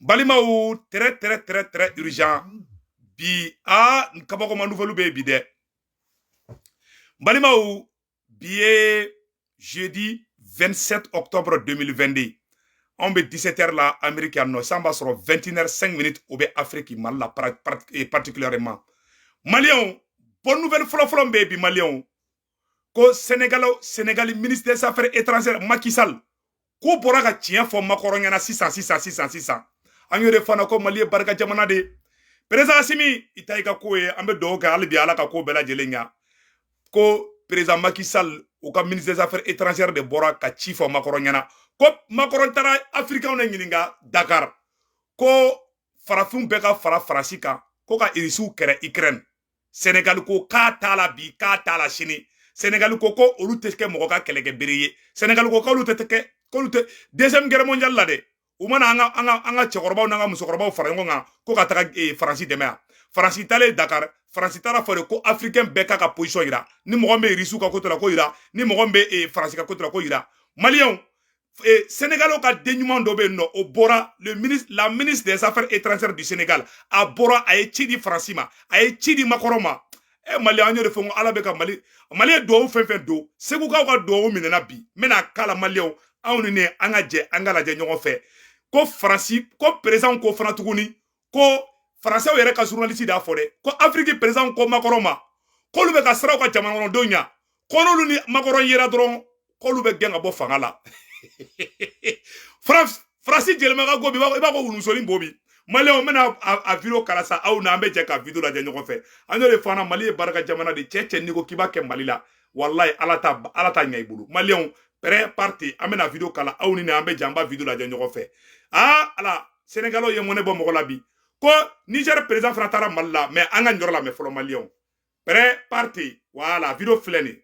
Balimaw, très très très très urgent bi. A kabakoma nouvelle bɛ bi dɛ. Balimaw, bi ye jeudi 27 octobre 2022. Anw bɛ 17 heures la Amérique yan nɔ. San b'a sɔrɔ 21 heures 5 minutes, o bɛ Afrique, Mali la particulièrement. Maliyɛnw, bonne nouvelle fɔlɔ-fɔlɔ bɛ yen bi, maliyɛnw, ko Sénégal, Sénégal ministre des Affaires étrangères Macky Sall k'u bɔra ka tiɲɛ fɔ Macron ɲɛna sisan sisan sisan sisan. An y'o de fana ko Mali ye barika jamana de ye. Président Assimi, i ta i ka ko ye, an bɛ dugawu kɛ hali bi, Ala ka ko bɛɛ lajɛlen ɲa. Ko président Macky Sall, u ka ministre des Affaires étrangères de bɔra ka ci fɔ Macron ɲɛna ko Macron taara Africain de ɲininka Dakar ko farafinw bɛɛ ka fara Faransi kan ko ka Irisiw kɛrɛ Ukraine. Sénégal ko k'a t'a la bi, k'a t'a la sini. Sénégal ko ko olu tɛ kɛ mɔgɔ ka kɛlɛkɛbere ye. Sénégal ko k'olu tɛ kɛ, k'olu tɛ Deuxième Guerre mondiale la dɛ. U mana an ka cɛkɔrɔbaw n'an ka musokɔrɔbaw fara ɲɔgɔn kan ko ka taga Faransi dɛmɛ yan. Faransi taalen Dakar, Faransi taara fɔ de ko Africain bɛɛ k'a ka position yira. Ni mɔgɔ min bɛ Irisiw ka côté la, ko yira. Ni mɔgɔ min bɛ Faransi ka côté la, ko yira. Maliyɛnw, Sénégal ka den ɲuman dɔ bɛ yen nɔ, o bɔra, le ministre, la ministre des Affaires étrangères du Sénégal, a bɔra, a ye ci di Faransi ma, a ye ci di Macron ma. E Mali, an y'o de fɔ ko Ala bɛ ka Mali, Mali ye duwawu fɛn fɛn don, Segukaw ka duwawu minɛna bi. N bɛna kala, maliyɛnw, anw ni ne, an ka jɛ an ka lajɛ ɲɔgɔn fɛ ko Faransi ko président ko fana tuguni ko Faransɛw yɛrɛ ka journaliste y'a fɔ dɛ ko Afiriki président ko Macron ma k'olu bɛ ka siran u ka jamana kɔnɔdenw ɲɛ, ko n'olu ni Macron yera dɔrɔn, k'olu bɛ gɛn ka bɔ fanga la. Faransi jɛlɛma ka go bi, i b'a ko wulusonin bo bi. Maliyɛnw, n bɛna a vidéo kala sa, aw na an bɛ jɛ ka vidéo lajɛ ɲɔgɔn fɛ. An y'o de fɔ an na, Mali ye barika jamana de. Cɛ cɛ, n'i ko k'i b'a kɛ Mali la, walayi, Ala ta ɲɛ i bolo. Maliyɛnw, prêt, parti, an bɛna vidéo kala, aw ni ne, an bɛ jɛ an b'a vidéo lajɛ ɲɔgɔn fɛ. Aa Ala, Sénégalais ye mɔnɛ bɔ mɔgɔ la bi ko Niger président fana taara Mali la. Mais an ka nin yɔrɔ lamɛn fɔlɔ, maliyɛnw. Prêt, parti, voilà, vidéo filɛ nin.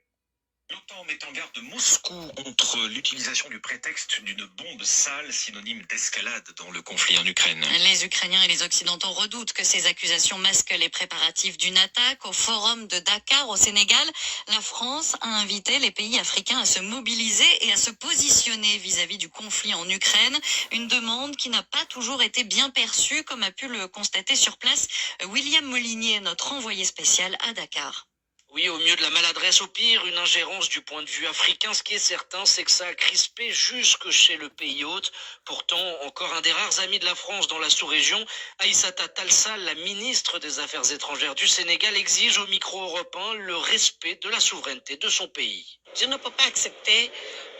L'OTAN met en garde Moscou contre l'utilisation du prétexte d'une bombe sale, synonyme d'escalade dans le conflit en Ukraine. Les Ukrainiens et les Occidentaux redoutent que ces accusations masquent les préparatifs d'une attaque. Au forum de Dakar, au Sénégal, la France a invité les pays africains à se mobiliser et à se positionner vis-à-vis du conflit en Ukraine. Une demande qui n'a pas toujours été bien perçue, comme a pu le constater sur place William Molinier, notre envoyé spécial à Dakar. Oui, au mieux de la maladresse, au pire, une ingérence du point de vue africain. Ce qui est certain, c'est que ça a crispé jusque chez le pays hôte. Pourtant, encore un des rares amis de la France dans la sous-région, Aïssata Tall Sall, la ministre des Affaires étrangères du Sénégal, exige au micro européen le respect de la souveraineté de son pays. Je ne peux pas accepter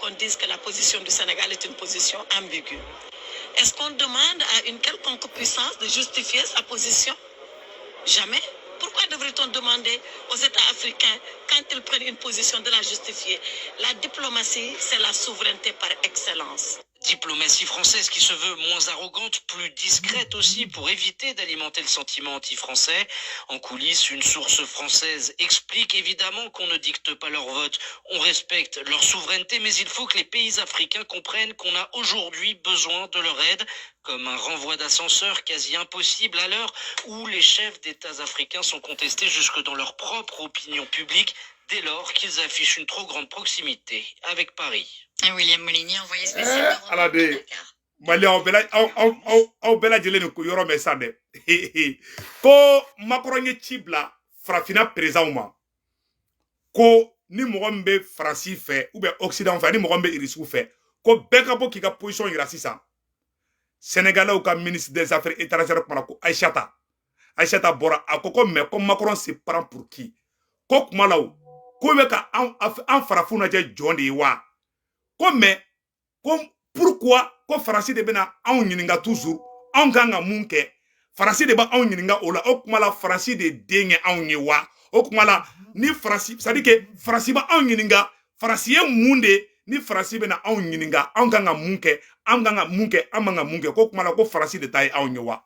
qu'on dise que la position du Sénégal est une position ambiguë. Est-ce qu'on demande à une quelconque puissance de justifier sa position? Jamais. Pourquoi devrait-on demander aux États africains, quand ils prennent une position, de la justifier? La diplomatie, c'est la souveraineté par excellence. Diplomatie française qui se veut moins arrogante, plus discrète aussi pour éviter d'alimenter le sentiment anti-français. En coulisses, une source française explique évidemment qu'on ne dicte pas leur vote, on respecte leur souveraineté, mais il faut que les pays africains comprennent qu'on a aujourd'hui besoin de leur aide, comme un renvoi d'ascenseur quasi impossible à l'heure où les chefs d'États africains sont contestés jusque dans leur propre opinion publique dès lors qu'ils affichent une trop grande proximité avec Paris. William Molinier, envoyé spécial de Ala de Dakar. Maliyɛnw bɛɛ la, aw bɛɛ lajɛlen nin ko yɔrɔ mɛn sa dɛ ko Macron ye ci bila farafinna présidentw ma ko ni mɔgɔ min bɛ Faransi fɛ ou bien Occident fɛ, ni mɔgɔ min bɛ Irisiw fɛ, ko bɛɛ ka bɔ k'i ka position yira sisan. Sénégalais ka ministre des Affaires étrangères kumana ko Aïssata, Aïssata bɔra, a ko ko mais ko Macron se prend pour qui? Ko kuma la o, ko bɛ ka an farafinw lajɛ jɔn de ye wa? Ko mais ko pourquoi ko Faransi de bɛna anw ɲininka toujours anw kan ka mun kɛ? Faransi de b'anw ɲininka o la. O kuma la, Faransi de den ye anw ye wa? O kuma la, ni Faransi, c'est à dire que Faransi b'anw ɲininka, Faransi ye mun de ni Faransi bɛna anw ɲininka anw kan ka mun kɛ, an kan ka mun kɛ, an man ka mun kɛ? Ko kuma la, ko Faransi de ta ye anw ye wa?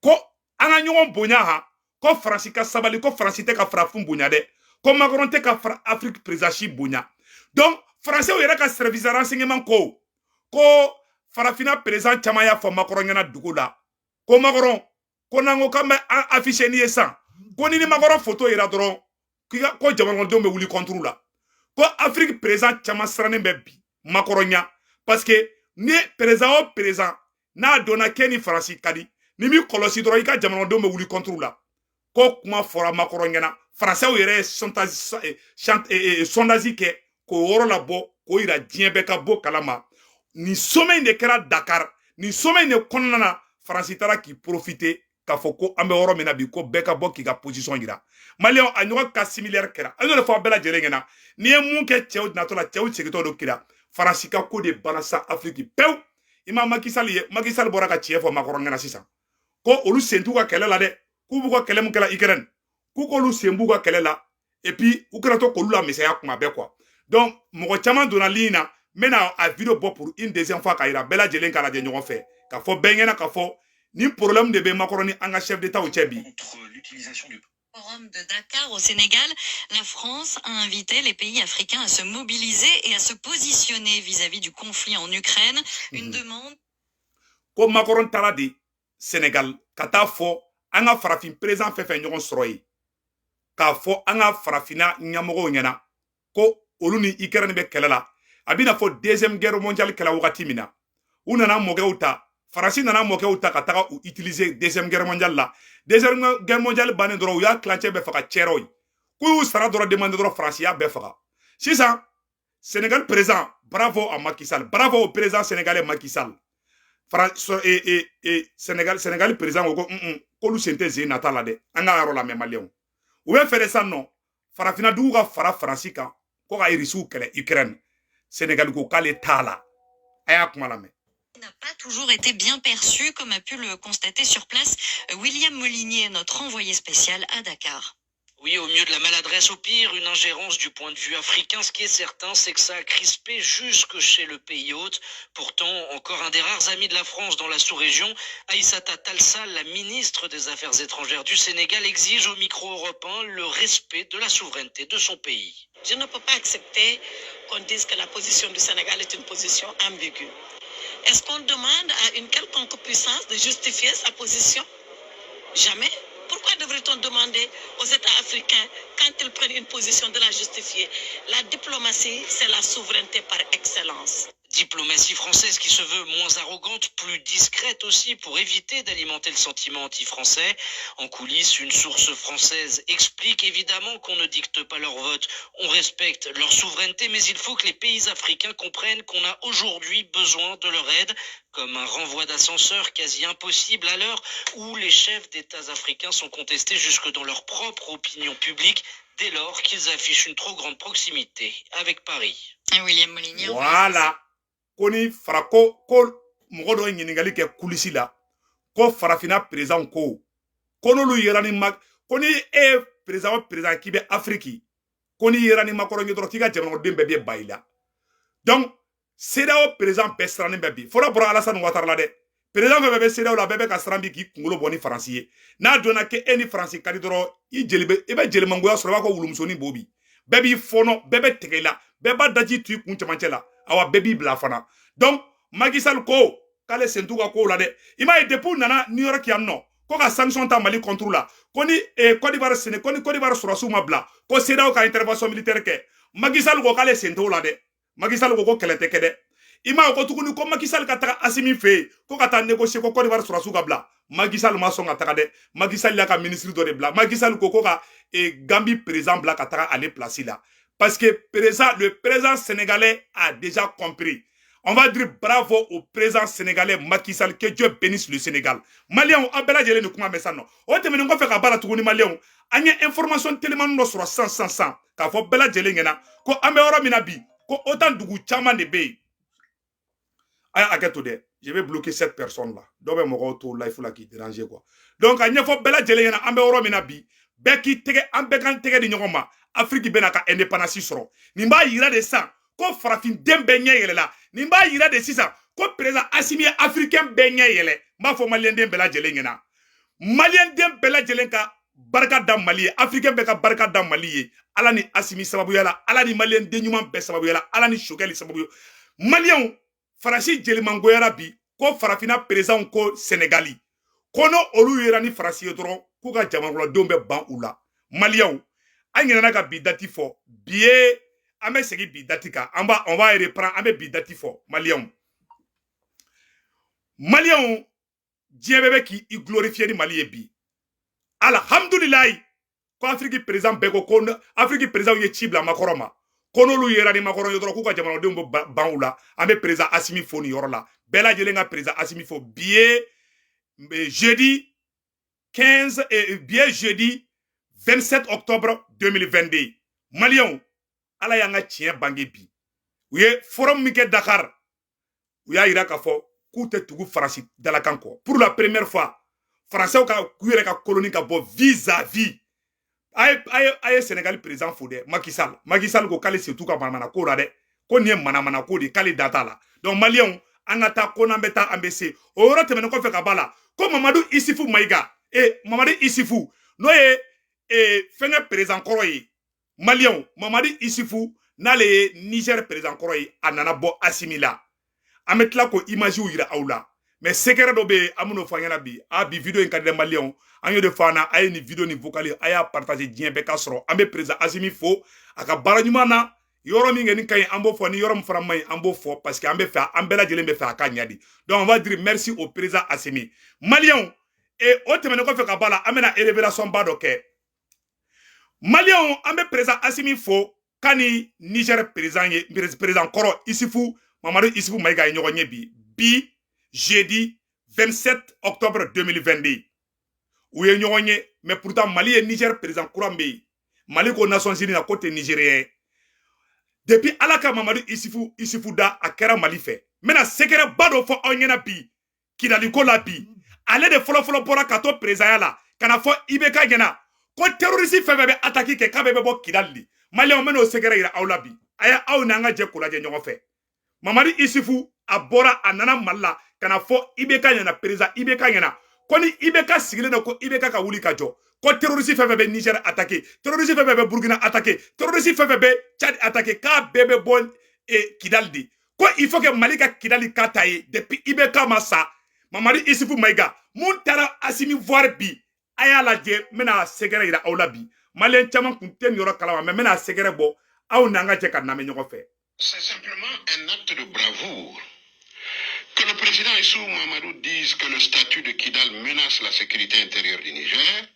Ko an ka ɲɔgɔn bonya han. Ko Faransi ka sabali, ko Faransi tɛ ka farafin bonya dɛ, ko Macron tɛ ka Afrique président si bonya. Donc Français yɛrɛ ka service de renseignement ko farafinna président caman y'a fɔ Macron ɲɛna dugu la ko Macron ko n'an ko k'an bɛ an afficher n'i ye san, ko ni Macron photo yira dɔrɔn, k'i ka ko jamanadenw bɛ wuli contre la. Ko Afrique président caman sirannen bɛ bi Macron ɲa, parce que ni président o président N'a donna k'e ni Faransi ka di, ni m'i kɔlɔsi dɔrɔn, i ka jamanadenw bɛ wuli contre la. Ko kuma fɔra Macron ɲɛna. Faransɛw yɛrɛ ye sondage kɛ k'o yɔrɔ labɔ, k'o yira diɲɛ bɛɛ ka bɔ kalama. Nin sommet in de kɛra Dakar. Nin sommet in de kɔnɔna na, Faransi taara k'i profiter k'a fɔ ko an bɛ yɔrɔ min na bi, ko bɛɛ ka bɔ k'i ka position yira. Maliyɛnw, a ɲɔgɔn ka similaire kɛra. An y'o de fɔ aw bɛɛ lajɛlen ɲɛna: n'i ye mun kɛ cɛw natɔ la, cɛw segintɔ don kira. Faransi ka ko de banna sa Afiriki pewu. I ma Macky Sall ye? Macky Sall bɔra ka tiɲɛ fɔ Macron ɲɛna sisan ko olu sen t'u ka kɛlɛ la dɛ, k'u b'u ka kɛlɛ mun kɛla Ukraine, k'u k'olu sen b'u ka kɛlɛ la, et puis u kana to k'olu la misɛnya kuma bɛɛ quoi. Donc mɔgɔ caman donna ligne na. N bɛna a vidéo bɔ pour une deuxième fois k'a yira bɛɛ lajɛlen, k'a lajɛ ɲɔgɔn fɛ, k'a fɔ bɛɛ ɲɛna k'a fɔ ni problème de bɛ Macron ni an ka chef d'État cɛ bi. Contre l'utilisation du Forum de Dakar au Sénégal, la France a invité les pays africains à se mobiliser et à se positionner vis-à-vis du conflit en Ukraine. Une demande Ko Macron taara de Sénégal ka taa fɔ an ka farafin président fɛn fɛn ɲɔgɔn sɔrɔ yen, k'a fɔ an ka farafinna ɲɛmɔgɔw ɲɛna ko olu ni Ukraine bɛ kɛlɛ la. A bɛna fɔ Deuxième Guerre mondiale kɛla wagati min na, u nana mɔkɛw ta, Faransi nana mɔkɛw ta ka taga u utiliser Deuxième Guerre mondiale la. Deuxième Guerre mondiale bannen dɔrɔn, u y'a tilancɛ bɛɛ faga cɛrɛw ye. K'u y'u sara dɔrɔn demande dɔrɔn, Faransi y'a bɛɛ faga. Sisan Sénégal président, bravo à Macky Sall, bravo au président sénégalais Macky Sall. Fara so, e Sénégal président ko k'olu sen tɛ zen nata la dɛ. An ka yɔrɔ lamɛn, maliyɛnw. U bɛ fɛ de sisan nɔ farafinna dugu ka fara Faransi kan ko ka Irisiw kɛlɛ Ukraine. Sénégal ko k'ale t'a la. A y'a kuma lamɛn. n'a pas toujours été bien perçue, comme a pu le constater sur place William Molinier, notre envoyé spécial à Dakar. Oui, au mieux de la maladresse, au pire, une ingérence du point de vue africain. Ce qui est certain, c'est que ça a crispé jusque chez le pays hôte. Pourtant, encore un des rares amis de la France dans la sous-région, Aïssata Tall Sall, la ministre des Affaires étrangères du Sénégal, exige au micro européen le respect de la souveraineté de son pays. Je ne peux pas accepter qu'on dise que la position du Sénégal est une position ambiguë. Est-ce qu'on demande à une quelconque puissance de justifier sa position? Jamais. Pourquoi devrait-on demander aux États africains, quand ils prennent une position, de la justifier? La diplomatie, c'est la souveraineté par excellence. Diplomatie française qui se veut moins arrogante, plus discrète aussi pour éviter d'alimenter le sentiment anti-français. En coulisses, une source française explique évidemment qu'on ne dicte pas leur vote, on respecte leur souveraineté, mais il faut que les pays africains comprennent qu'on a aujourd'hui besoin de leur aide, comme un renvoi d'ascenseur quasi impossible à l'heure où les chefs d'États africains sont contestés jusque dans leur propre opinion publique dès lors qu'ils affichent une trop grande proximité avec Paris. William Molinier. Voilà. Ko ni fara ko mɔgɔ dɔ ye ɲininkali kɛ coulisses la ko farafinna président ko n'olu yera ni ma ko ni e ye président o président k'i bɛ Afiriki, ko n'i yera ni Macron ye dɔrɔn, k'i ka jamanaden bɛɛ bɛ ba i la. Donc CEDEAO président bɛɛ sirannen bɛ bi. Fɔlɔ bɔra Alassane Ouattara la dɛ. Président fɛn fɛn bɛ CEDEAO la, bɛɛ bɛ ka siran bi k'i kunkolo bɔ ni Faransi ye. N'a donna k'e ni Faransi ka di dɔrɔn, i jeli bɛ, i bɛ jelimangoya sɔrɔ, i b'a fɔ wulumusonin bo bi. Bɛɛ b'i fɔnɔ, bɛɛ bɛ tigɛ i la, bɛɛ b'a daji tu i kun cɛmancɛ la, awa bɛɛ b'i bila fana. Donc Macky Sall ko k'ale sen t'u ka kow la dɛ. I m'a ye, depuis u nana New York yan nɔ ko ka sanction ta Mali contre la, ko ni Côte d'Ivoire Séné, ko ni Côte d'Ivoire sɔrɔsiw ma bila, ko CEDEAO ka intervention militaire kɛ, Macky Sall ko k'ale sen t'o la dɛ. Macky Sall ko ko kɛlɛ tɛ kɛ dɛ. I m'a ye ko tuguni ko Macky Sall ka taga Assimi fɛ yen ko ka taa négocier ko Côte d'Ivoire sɔrɔsiw ka bila, Macky Sall ma sɔn ka taga dɛ. Macky Sall y'a ka ministre dɔ de bila. Macky Sall ko ko ka Gambie président bila ka taga ale place la, parce que le président sénégalais a déjà compris. On va dire bravo au président sénégalais Macky Sall, que Dieu bénisse le Sénégal. Maliens, an bɛɛ lajɛlen ni kuma mɛn sisan nɔ. O tɛmɛnen kɔfɛ ka baara tuguni, Maliens, an ye information telimani dɔ sɔrɔ sisan sisan sisan k'a fɔ bɛɛ lajɛlen ɲɛna ko an bɛ yɔrɔ min na bi, ko OTAN dugu caman de bɛ yen. A y'a hakɛ to dɛ, je vais bloquer cette personne là. Dɔw bɛ mɔgɔw to live la k'i déranger quoi. Donc a ɲɛfɔ bɛɛ lajɛlen ɲɛna, an bɛ yɔrɔ min na bi, bɛɛ k'i tɛgɛ, an bɛɛ k'an tɛgɛ di ɲɔgɔn ma. Afiriki bɛna ka indépendance sɔrɔ. Nin b'a yira de sisan ko farafinden bɛɛ ɲɛ yɛlɛla. Nin b'a yira de sisan ko président Assimi ye africain bɛɛ ɲɛ yɛlɛ. N b'a fɔ maliyɛnden bɛɛ lajɛlen ɲɛna, maliyɛnden bɛɛ lajɛlen ka barika da Mali ye, africain bɛɛ ka barika da Mali ye, Ala ni Assimi sababuya la, Ala ni maliyɛnden ɲuman bɛɛ sababuya la, Ala ni Choguel sababuya. Maliyɛnw, Faransi jelimangoyara bi ko farafinna président ko Senegali ko n'o olu yera ni Faransi ye dɔrɔn, k'u ka jamanakɔnɔdenw bɛ ban u la. Maliyɛnw, an ɲinɛna ka bi date fɔ. Bi ye, an bɛ segin bi date kan, an b'a, on va reprendre, an bɛ bi date fɔ, maliyɛnw. Maliyɛnw, diɲɛ bɛɛ bɛ k'i glorifier ni Mali ye bi. Alhamdulilayi, ko Afiriki président bɛɛ ko Afiriki président ye ci bila Macron ma, ko n'olu yera ni Macron ye dɔrɔn k'u ka jamanadenw bɛ ban u la. An bɛ président Assimi fo nin yɔrɔ la. Bɛɛ lajɛlen ka président Assimi fo. Bi ye jeudi 15, bi ye jeudi 27 octobre 2022. Maliyɛnw, Ala y'an ka tiɲɛ bange bi. U ye forum min kɛ Dakar, u y'a yira k'a fɔ k'u tɛ tugu Faransi dalakan kɔ. Pour la première fois, Français ka k'u yɛrɛ ka colonie ka bɔ vis-à-vis. A ye Sénégal président fo dɛ, Macky Sall. Macky Sall ko k'ale se t'u ka manamana ko la dɛ, ko nin ye manamana ko de ye, k'ale da t'a la. Donc Maliyɛnw, an ka taa, ko n'an bɛ taa an bɛ se. O yɔrɔ tɛmɛnen kɔfɛ ka b'a la, ko Mamadu Isifu Mayiga, Mamadu Isifu n'o ye fɛnkɛ président kɔrɔ ye. Maliyɛnw, Mamadu Isifu n'ale ye Niger président kɔrɔ ye, a nana bɔ Assimi la. An bɛ tila k'o image yira aw la. Mais secret dɔ bɛ yen, an bɛn'o fɔ an ɲɛna bi. A bi vidéo in ka di dɛ Maliyɛnw, an y'o de fɔ an na. A ye nin vidéo ni vocal, a y'a partager, diɲɛ bɛɛ ka sɔrɔ. An bɛ président Assimi fo a ka baara ɲuman na. Yɔrɔ min kɛ ni ka ɲi, an b'o fɔ. Ni yɔrɔ min fana man ɲi, an b'o fɔ, parce que an bɛ fɛ, an bɛɛ lajɛlen bɛ fɛ a ka ɲa de. Donc on va dire merci au président Assimi. Maliyɛnw, o tɛmɛnen kɔfɛ ka bɔ a la, an bɛna révélation ba dɔ kɛ. Maliyɛnw, an bɛ président Assimi fo k'a ni Niger président ye, président kɔrɔ Isifu, Mamadu Isifu Mayiga ye ɲɔgɔn ye bi. Bi jeudi 27 octobre 2022, u ye ɲɔgɔn ye. Mais pourtant Mali ye Niger président kura min bɛ yen, Mali ko Nations Unies na ko tɛ Nigérien ye. Depuis Ala ka Mamadu Isifu da, a kɛra Mali fɛ. N bɛna secret ba dɔ fɔ aw ɲɛna bi Kidaliko la bi. Ale de fɔlɔfɔlɔ bɔra ka to président la ka na fɔ IBK ɲɛna ko terroriste fɛn fɛn bɛ attaque kɛ, k'a bɛɛ bɛ bɔ Kidali de. Maliyɛnw, n bɛn'o secret yira aw la bi. A ye aw n'an ka jɛ k'o lajɛ ɲɔgɔn fɛ. Mamadu Isifu a bɔra, a nana Mali la ka na fɔ IBK ɲɛna, président IBK ɲɛna, ko ni IBK sigilen don, ko IBK ka wuli ka jɔ, ko terroriste fɛn fɛn bɛ Niger attaqué, terroriste fɛn fɛn bɛ Burkina attaqué, terroriste fɛn fɛn bɛ Tchad attaqué, k'a bɛɛ bɛ bɔ Kidali de. Ko il faut que Mali ka Kidali ka ta ye. Depuis IBK ma sa, Mamadu Isifu Mayiga mun taara Assimi voir bi, a y'a lajɛ. N bɛna secret yira aw la bi. Maliyɛn caman kun tɛ nin yɔrɔ kalama, mais n bɛna secret bɔ, aw n'an ka jɛ ka lamɛn ɲɔgɔn fɛ. C'est simplement un acte de bravoure. Que le président Issoufou Mahamadou dise que le statut de Kidal menace la sécurité intérieure du Niger,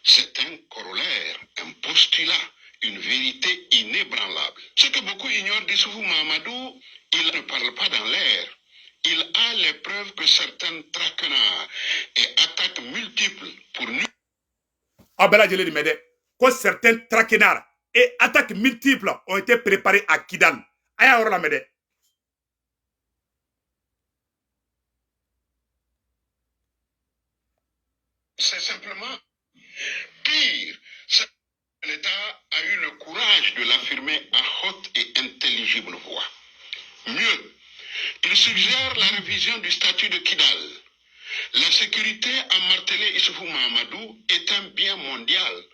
c'est un corollaire, un postulat, une vérité inébranlable. Ce que beaucoup ignorent d'Issoufou Mahamadou, il ne parle pas dans l'air. Il a les preuves que certains traquenards et attaques multiples pour nous. Aw bɛɛ lajɛlen nin mɛn dɛ, ko certains traquenards et attaques multiples ont été préparées à Kidal. A y'a yɔrɔ lamɛn dɛ. C'est simplement pire. L'État a eu le courage de l'affirmer à haute et intelligible voix. Mieux, il suggère la révision du statut de Kidal. La sécurité, a martelé Issoufou Mahamadou, est un bien mondial.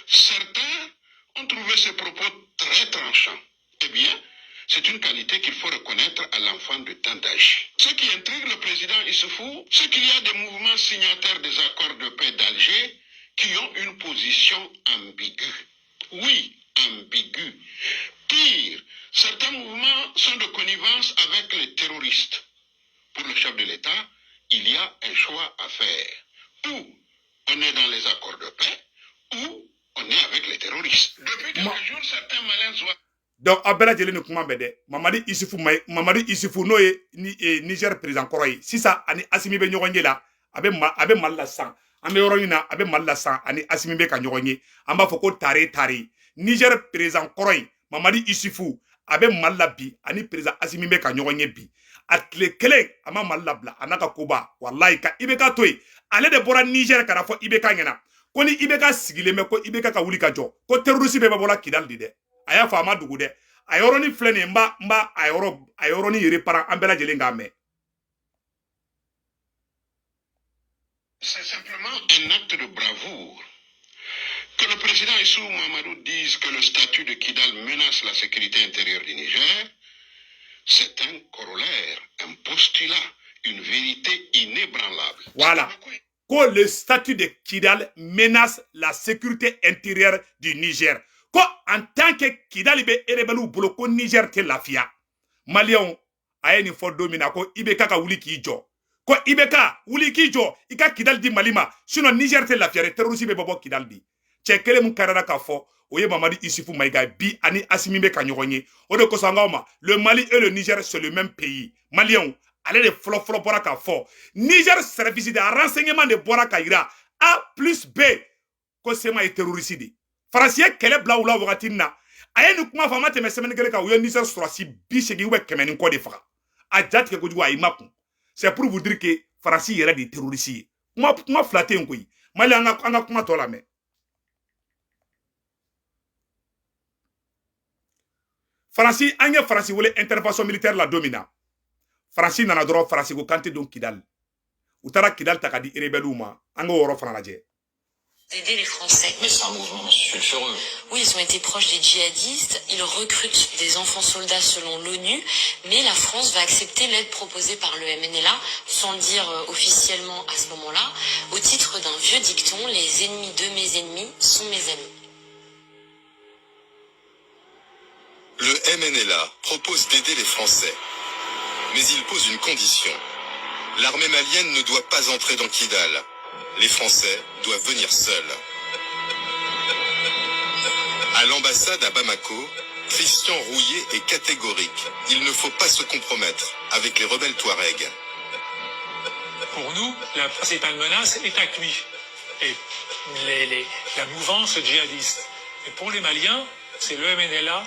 Certains ont trouvé ces propos très tranchants. Eh bien, c'est une qualité qu'il faut reconnaître à l'enfant de Tandaji. Ce qui intrigue le président Issoufou, c'est qu'il y a des mouvements signataires des accords de paix d'Alger qui ont une position ambiguë. Oui, ambiguë. Pire, certains mouvements sont de connivence avec les terroristes. Pour le chef de l'État, il y a un choix à faire. Ou on est dans les accords de paix, ou on est avec les terroristes. Depuis quelques jours, certains malins soient... Donc aw bɛɛ lajɛlen ni kuma bɛɛ dɛ. Mamadu Isufu Mayi, Mamadu Isufu n'o ye Niger président kɔrɔ ye sisan, ani Assimi bɛ ɲɔgɔn ye la. A bɛ Mali la sisan. An bɛ yɔrɔ min na, a bɛ Mali la sisan, ani Assimi bɛ ka ɲɔgɔn ye. An b'a fɔ ko tare tare. Niger président kɔrɔ in Mamadu Isufu, a bɛ Mali la bi, ani président Assimi bɛ ka ɲɔgɔn ye bi. A tile kelen a ma Mali labila, a n'a ka koba. Walayi, ka IBK to yen, ale de bɔra Niger ka na fɔ IBK ɲɛna ko ni IBK sigilen bɛ, ko IBK ka wuli ka jɔ, ko terroriste bɛɛ bɛ bɔra Kidali de dɛ. A y'a fɔ, a ma dugu dɛ. A yɔrɔnin filɛ nin ye, n b'a a yɔrɔnin réparer, an bɛɛ lajɛlen k'a mɛn. C'est simplement un acte de bravoure. Que le président Issoufou Mahamadou dise que le statut de Kidal menace la sécurité intérieure du Niger, c'est un corollaire, un postulat, une vérité inébranlable. Voilà. Que le statut de Kidal menace la sécurité intérieure du Niger. Ko en tant que Kidal bɛ rebelle bolo, ko Niger tɛ lafiya. Maliyɛnw, a ye nin fɔ don min na ko IBK ka wuli k'i jɔ. Ko IBK wuli k'i jɔ i ka Kidali di Mali ma, sinon Niger tɛ lafiya dɛ, terroriste bɛ bɔ Kidali di. Cɛ kelen mun karila k'a fɔ o ye Mamadi Isufu Maïga bi ani Assimi bɛ ka ɲɔgɔn ye. O de kosɔn an k'aw ma, le Mali et le Niger, c'est le même pays. Maliyɛnw, ale de fɔlɔ fɔlɔ bɔra k'a fɔ Niger service de renseignement de bɔra ka yira A plus B ko CMA ye terroriste de. Faransi ye kɛlɛ bila u la wagati min na, a ye nin kuma fɔ, a ma tɛmɛ semaine kelen kan, u ye Niger sɔrɔsi 80 ou 100 ni kɔ de faga. A ja tigɛ kojugu, a y'i makun. C'est pour vous dire que Faransi yɛrɛ de ye terroriste ye. Kuma fila tɛ yen koyi. Mali, an ka kuma tɔ lamɛn. Faransi, an ye Faransi wele intervention militaire la don min na, Faransi nana dɔrɔn, Faransi ko k'an tɛ don Kidali. U taara Kidali ta ka di rebelles ma. An k'o yɔrɔ fana lajɛ. Aider les Français. Mais c'est un mouvement sulfureux. Oui, ils ont été proches des djihadistes, ils recrutent des enfants soldats selon l'ONU, mais la France va accepter l'aide proposée par le MNLA, sans le dire officiellement à ce moment-là, au titre d'un vieux dicton, les ennemis de mes ennemis sont mes amis. Le MNLA propose d'aider les Français, mais il pose une condition. L'armée malienne ne doit pas entrer dans Kidal. Les Français doivent venir seuls. À l'ambassade à Bamako, Christian Rouillet est catégorique. Il ne faut pas se compromettre avec les rebelles Touaregs. Pour nous, la principale menace est AQMI et la mouvance djihadiste. Et pour les Maliens, c'est le MNLA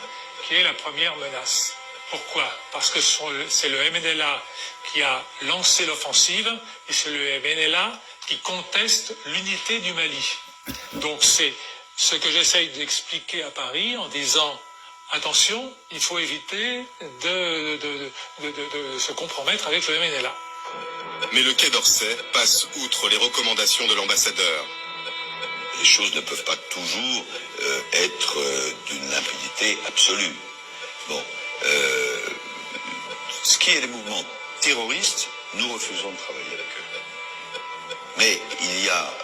qui est la première menace. Pourquoi? Parce que c'est le MNLA qui a lancé l'offensive et c'est le MNLA qui conteste l'unité du Mali. Donc c'est ce que j'essaye d'expliquer à Paris en disant attention, il faut éviter de se compromettre avec le MNLA. Mais le Quai d'Orsay passe outre les recommandations de l'ambassadeur. Les choses ne peuvent pas toujours être d'une limpidité absolue. Bon, ce qui est les mouvements terroristes, nous refusons de travailler avec eux. Mais il y a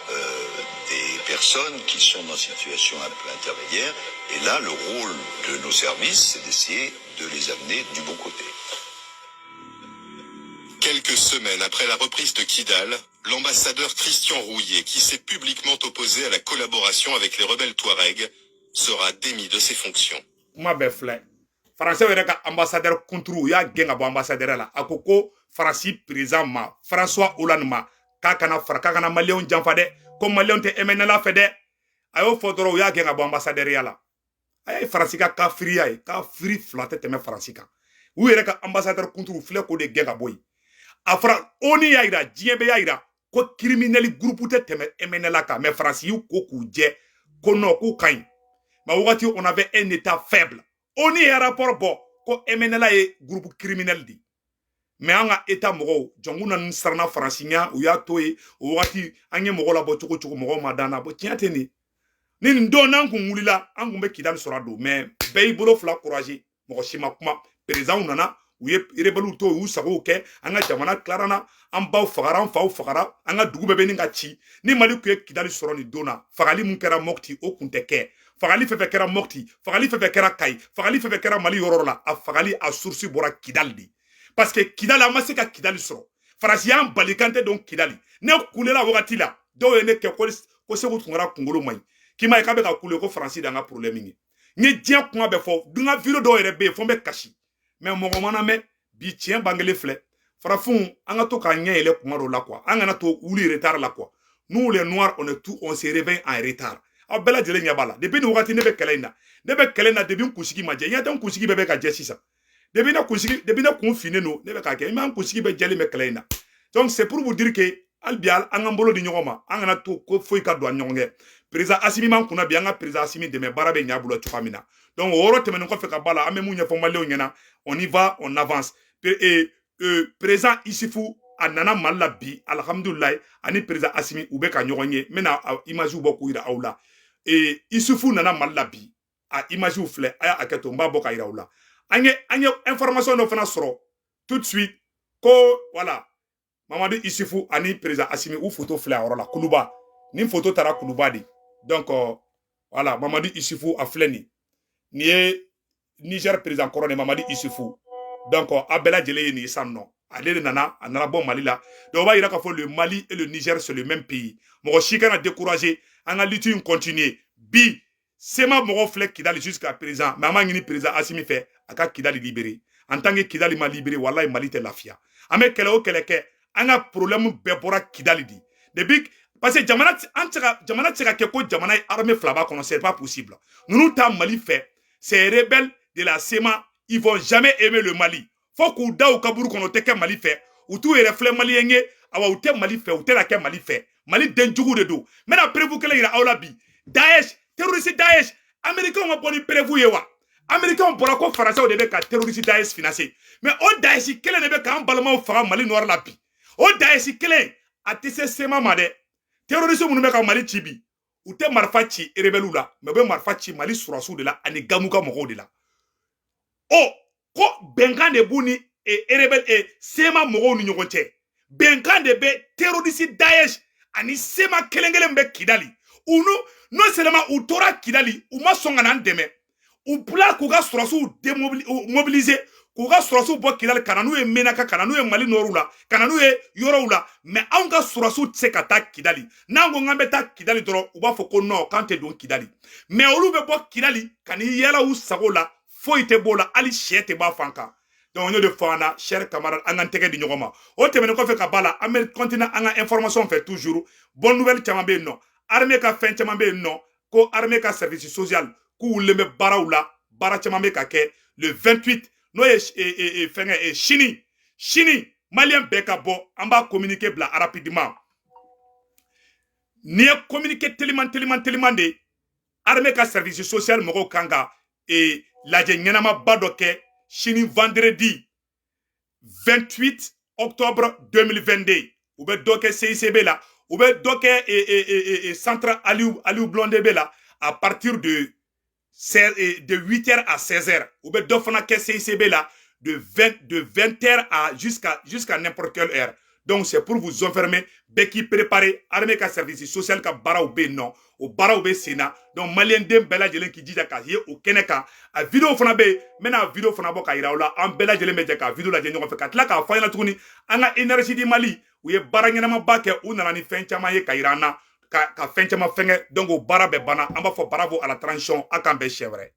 des personnes qui sont dans une situation un peu intermédiaire, et là, le rôle de nos services, c'est d'essayer de les amener du bon côté. Quelques semaines après la reprise de Kidal, l'ambassadeur Christian Rouillet, qui s'est publiquement opposé à la collaboration avec les rebelles Touaregs, sera démis de ses fonctions. Kuma bɛɛ filɛ. Français yɛrɛ ka ambassadeur kunturu, u y'a gɛn ka bɔ ambassadeur la. A ko ko Faransi président ma, François Hollande ma, k'a kana fara, k'a kana maliyɛnw janfa dɛ, ko maliyɛnw tɛ MNLA fɛ dɛ. A y'o fɔ dɔrɔn, u y'a gɛn ka bɔ ambassadeur ya la. A ye Faransi ka kafiriya ye, kafiri fila tɛ tɛmɛ Faransi kan. U yɛrɛ ka ambassadeur kunturu filɛ k'o de gɛn ka bɔ yen. A fɔra ONU y'a yira, diɲɛ bɛɛ y'a yira ko criminel groupe tɛ tɛmɛ MNLA kan, mais Faransi y'u ko k'u jɛ ko non, k'u ka ɲi. Mais wagati on avait un état faible. ONU ye rapport bɔ ko MNLA ye groupe criminel de. Mais an ka état mɔgɔw jɔnkun na siranna Faransi ɲɛ, u y'a to yen. O wagati an ye mɔgɔ labɔ cogo cogo, mɔgɔw ma dan na. Bon, tiɲɛ tɛ nin. Ni nin don n'an kun wulila, an kun bɛ Kidali sɔrɔ a don, mais bɛɛ y'i bolo fila courage, mɔgɔ si ma kuma. Présidentw nana, u ye rebelles to, u y'u sagow kɛ, an ka jamana tilara na, an baw fagara, an faw fagara, an ka dugu bɛɛ bɛ nin ka ci. Ni Mali kun ye Kidali sɔrɔ nin don na, fagali mun kɛra Mopti, o kun tɛ kɛ. Fagali fɛn fɛn kɛra Mopti, fagali fɛn fɛn kɛra Kayi, fagali fɛn fɛn kɛra Mali yɔrɔ la, a fagali a source bɔra Kidali de. Parce que Kidali, an ma se ka Kidali sɔrɔ. Faransi y'an bali kan tɛ don Kidali. Ne kulela wagati la, dɔw ye ne kɛ ko Segu Tunkara kunkolo man ɲi. K'i ma ye k'a bɛ ka kule ko Faransi de y'an ka problème ye. N ye diɲɛ kuma bɛɛ fɔ, dun ka vidéo dɔw yɛrɛ bɛ yen fo n bɛ kasi. Mais mɔgɔ mana mɛn bi, tiɲɛ bangelen filɛ. Farafinw, an ka to k'an ɲɛ yɛlɛ kuma dɔw la quoi. An kana to wuli retard la quoi. Nous les noirs, on est tout, on se réveille en retard. Aw bɛɛ lajɛlen ɲɛ b'a la. Depuis nin wagati ne bɛ kɛlɛ in na. Ne bɛ kɛlɛ in na depuis n kunsigi ma jɛ. Ɲɛ tɛ n kunsigi bɛɛ bɛ ka jɛ sisan. Depuis ne kunsigi, depuis ne kun finnen don, ne bɛ k'a kɛ. I m'a n kunsigi bɛɛ jɛlen bɛ kɛlɛ in na. Donc c'est pour vous dire que hali bi an k'an bolo di ɲɔgɔn ma, an kana to ko foyi ka don an ɲɔgɔn kɛ. Président Assimi m'an kunna bi, an ka président Assimi dɛmɛ, baara bɛ ɲɛ a bolo cogoya min na. Donc o yɔrɔ tɛmɛnen kɔfɛ ka ba la, an bɛ mun ɲɛfɔ maliyɛnw ɲɛna, on y va, on avance. Président Isufu a nana Mali la bi, alhamdulilayi, ani président Assimi u bɛ ka ɲɔgɔn ye. N bɛna image bɔ k'u yira aw la. Isufu nana Mali la bi, a image filɛ, a y'a hakɛ to, n b'a bɔ ka yira aw la. An ye information dɔ fana sɔrɔ tout de suite ko voilà, Mamadu Isufu ani président Assimi u photo filɛ a yɔrɔ la Kuluba. Nin photo taara Kuluba de. Donc voilà, Mamadu Isufu a filɛ nin. Nin ye Niger président kɔrɔ de, Mamadu Isufu. Donc a bɛɛ lajɛlen ye nin ye sisan nɔ, ale de nana, a nana bɔ Mali la. Donc o b'a yira k'a fɔ le Mali et le Niger, c'est le même pays. Mɔgɔ si kana décourager, an ka lutte in continuer. Bi CMA mɔgɔw filɛ Kidali jusqu'à présent, mais an b'a ɲini président Assimi fɛ a ka Kidali libérer. En tant que Kidali ma libéré, wallahi, Mali tɛ lafiya. An bɛ kɛlɛ o kɛlɛ kɛ, an ka problème bɛɛ bɔra Kidali de depuis, parce que jamana an tɛ se ka, jamana tɛ se ka kɛ ko jamana ye armée fila b'a kɔnɔ, c'est pas possible. Ninnu ta Mali fɛ, ces rebelles de la CMA, ils vont jamais aimer le Mali. Fo k'u da u kaburu kɔnɔ, u tɛ kɛ Mali fɛ. U t'u yɛrɛ filɛ maliyɛn ye, awa, u tɛ Mali fɛ, u tɛna kɛ Mali fɛ. Mali den jugu de don. N bɛna preuve kelen yira aw la bi. Daesh, terroriste Daesh, américain ma bɔ ni preuve ye wa? Américain bɔra ko français de bɛ ka terroriste Daesh financer, mais o Daesh kelen de bɛ k'an balimaw faga Mali nord la bi. O Daesh kelen a tɛ se CMA ma dɛ. Terroriste minnu bɛ ka Mali ci bi, u tɛ marifa ci rebelle la, mais u bɛ marifa ci Mali sɔrɔsiw de la ani Gamu ka mɔgɔw de la. O ko bɛnkan de b'u ni rebelle CMA mɔgɔw ni ɲɔgɔn cɛ. Bɛnkan de bɛ terroriste Daesh ani CMA kelen kelen bɛ Kidali. U nu non seulement u tora Kidali, u ma sɔn ka na an dɛmɛ, u bila k'u ka sɔrɔsiw démobiliser, k'u ka sɔrɔsiw bɔ Kidali ka na n'u ye Menaka, ka na n'u ye Mali nord la, ka na n'u ye yɔrɔw la. Mais anw ka sɔrɔsiw tɛ se ka taa Kidali. N'an ko k'an bɛ taa Kidali dɔrɔn, u b'a fɔ ko non, k'an tɛ don Kidali. Mais olu bɛ bɔ Kidali ka n'i yala u sago la, foyi tɛ b'o la, hali sɛ tɛ bɔ a fan kan. Donc n y'o de fɔ an na, cher camarade, an k'an tɛgɛ di ɲɔgɔn ma. O tɛmɛnen kɔfɛ ka ba la, an bɛ continuer an ka information fɛ toujours. Bonne nouvelle caman bɛ yen nɔ, armée ka fɛn caman bɛ yen nɔ, ko armée ka service social k'u wulilen bɛ baaraw la, baara caman bɛ ka kɛ. Le 28, n'o ye fɛnkɛ sini, sini maliyɛn bɛɛ ka bɔ. An b'a communiqué bila rapidement. N'i ye communiqué teliman teliman teliman de, armée ka service social mɔgɔw kan ka lajɛ ɲɛnamaba dɔ kɛ sini, vendredi 28 octobre 2022. U bɛ dɔ kɛ CICB la, u bɛ dɔ kɛ centre Aliou Blondin B la à partir de 8h à 16h. U bɛ dɔ fana kɛ CICB la de 20h à jusqu'à n'importe quelle heure. Donc c'est pour vous informer, bɛɛ k'i préparer. Armée ka service social ka baaraw bɛ yen nɔ, o baaraw bɛ sen na. Donc maliyɛn den bɛɛ lajɛlen k'i jija ka ye o kɛnɛ kan. A vidéo fana bɛ yen, n bɛna vidéo fana bɔ ka yira aw la. An bɛɛ lajɛlen bɛ jɛ ka vidéo lajɛ ɲɔgɔn fɛ, ka tila k'a fɔ an ɲɛna tuguni an ka Énergie du Mali, u ye baara ɲɛnamaba kɛ, u nana ni fɛn caman ye ka yira an na, ka fɛn caman fɛnkɛ. Donc o baara bɛɛ banna, an b'a fɔ bravo à la transition. A k'an bɛn siɲɛ wɛrɛ.